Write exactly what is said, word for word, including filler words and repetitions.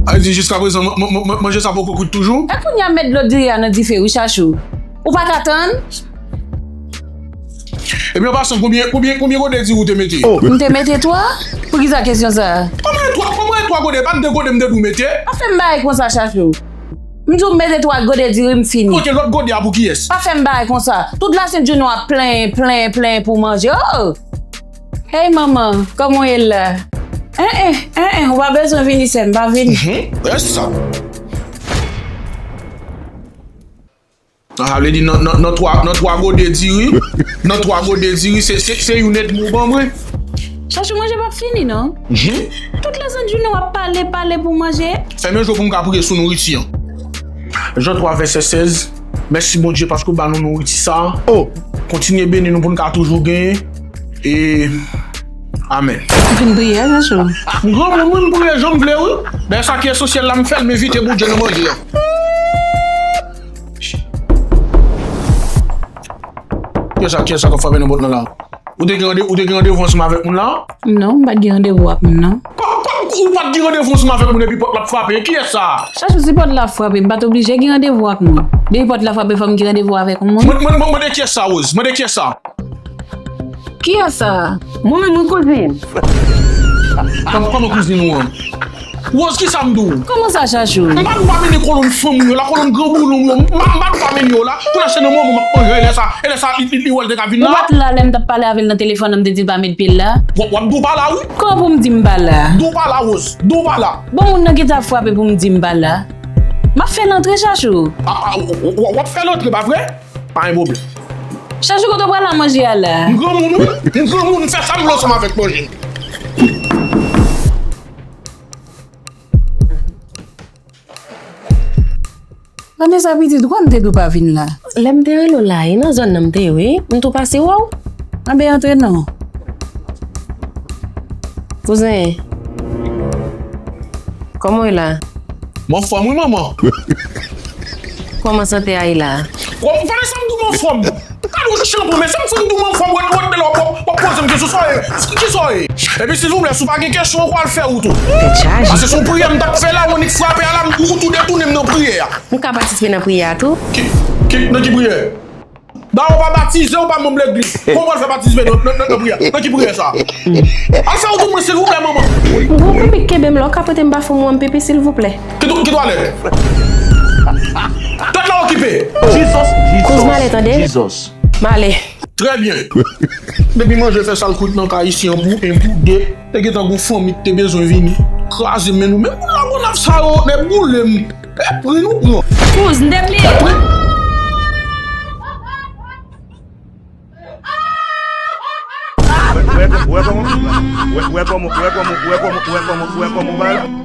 A di jiskaprezan, man-, man-, man-, manje sa poko kwit toujou? E kounye a m met dlo diri a nan dife wi, Chachou. Ou pa ka tann? Ebyen, an pasan, konbyen, konbyen, konbyen gode diri ou te mete? M te mete twa. Poukisa kesyon sa a? Kòman e twa, kòman e twa gode? E pa t de gode m te di w mete? Pa fè m bagay konsa, Chachou. M di w m mete twa gode diri, m fini. Ok, lòt gode a pou kiyès? Pa fè m bagay konsa. Tout lasent jounen w ap plenyen, plenyen, plenyen pou w manje. Oh! Hey manman, kòman w ye la? En en, en en, ou pa bezwen vini sè m, pa vini. Mhm, rès sa. Sa vle di nan, nan, nan twa, nan twa gode diri, nan twa gode diri, se, se, se youn edmi w ban mwen. Chachou, manje p ap fini non. Mhm. Tout lasent jounen w ap pale, pale pou manje. Fè m yon jou pou m ka priye sou nouriti an. Jan twa vèsè sèz. Mèsi Bondye paske w ba nou nouriti sa. Oh! Kontinye beni nou pou n ka toujou genyen. E amèn. Ou fin priye a, Chachou? M granmoun wi, m priye jan m vle wi. Dayè sa ki esansyèl la m fè l, m envite Bondye nan manje an. Kiyès sa, kiyès sa k ap frape nan pòt lan la? Ou te gen rande-, ou te gen randevou ansanm avèk moun la? Non, m pa t gen randevou ak moun nan. Kò-, kò-, ou pa t gen randevou ansanm avèk moun epi pòt la ap frape? Kiyès sa? Chachou, si pòt la ap frape, m pa t oblije gen randevou ak moun. Depi pòt la frape, fò m gen randevou avèk yon moun. Mande, mande, mande kiyès sa, Rose? Mande kiyès sa? Kiyès sa? Mwen menm wi, kouzin. Kòm-, kòman kouzin ou an? Rose, kisa m di w? Kòman sa, Chachou? M pa dwe pa mennen kolonn fanm ou yo la, kolonn granmoun ou yo. M pa, m pa dwe pa mennen yo la. Kounye a se nan moman m ap manje, e lè sa, e lè sa, li, li, li wè l te ka vin la. Ou pa t la lè m t ap pale avè l nan telefòn nan, m te di l pa met pye l la. W, w ap di w pa la, wi. Kòman pou m di m pa la? Di w pa la, Rose. Di w pa la. Bon, moun nan gentan ap frape pou m di m pa la. M ap fè l antre, Chachou. A, a, w, w, w ap fè l antre, pa vre? Pa gen pwoblèm. Chachou, kote w pral a manje a la? M granmoun, wi. M granmoun, m fè sa m vle ansanm avèk manje m. Vanessa pitit, ou kwè m te di w pa vin la? Lè m te rele w la, e nan zòn nan m te ye wi. M tou pase wè w. Anben antre non. Kouzen, kòman w ye la? M anfòm wi, manman. Kòman sante a ye la? Kò-, Vanessa, m di w m anfòm. Gade yon chanpou, men se m fin di w m anfòm, wè, wè, lè w ap, w ap poze m kesyon, sa w ye? Ki, kisa w ye? Epi, silvouplè, si w pa gen kesyon ankò, al fè wout ou. Tèt chaje. Paske se yon priyè m t ap fè la, w annik frape a la, m, ou, ou detounen m nan priyè a. M ka patisipe nan priyè a tou? Ki, ki, nan ki priyè? Dayè, w pa batize, w pa manm legliz. Kòman w pral fè patisipe nan, nan, nan, nan priyè? Nan ki priyè sa? Al fè wout ou mwen, silvouplè, manman. Gwo pipi kenbe m la, w ka prete m bafon mwen, m pipi, silvouplè. Ki twa-, ki twalèt? Tèt la okipe. Jesus, Jesus, Kouz m ale, tande? Jesus. M ale. Trè byen. Depi manje fè sal kwit nan kay isi, an pou en, pou de, te gentan gon fanmi ki te bezwen vini. Kraze men nou. Men moun la gon ap sa yo, nèg boule m. E pri nou pran. Kouz, m te bliye. E pri. Wè, wè, wè kòman, wè, wè kòman, wè kòman, wè kòman, wè kòman, wè kòman, wè kòman, wè kòman.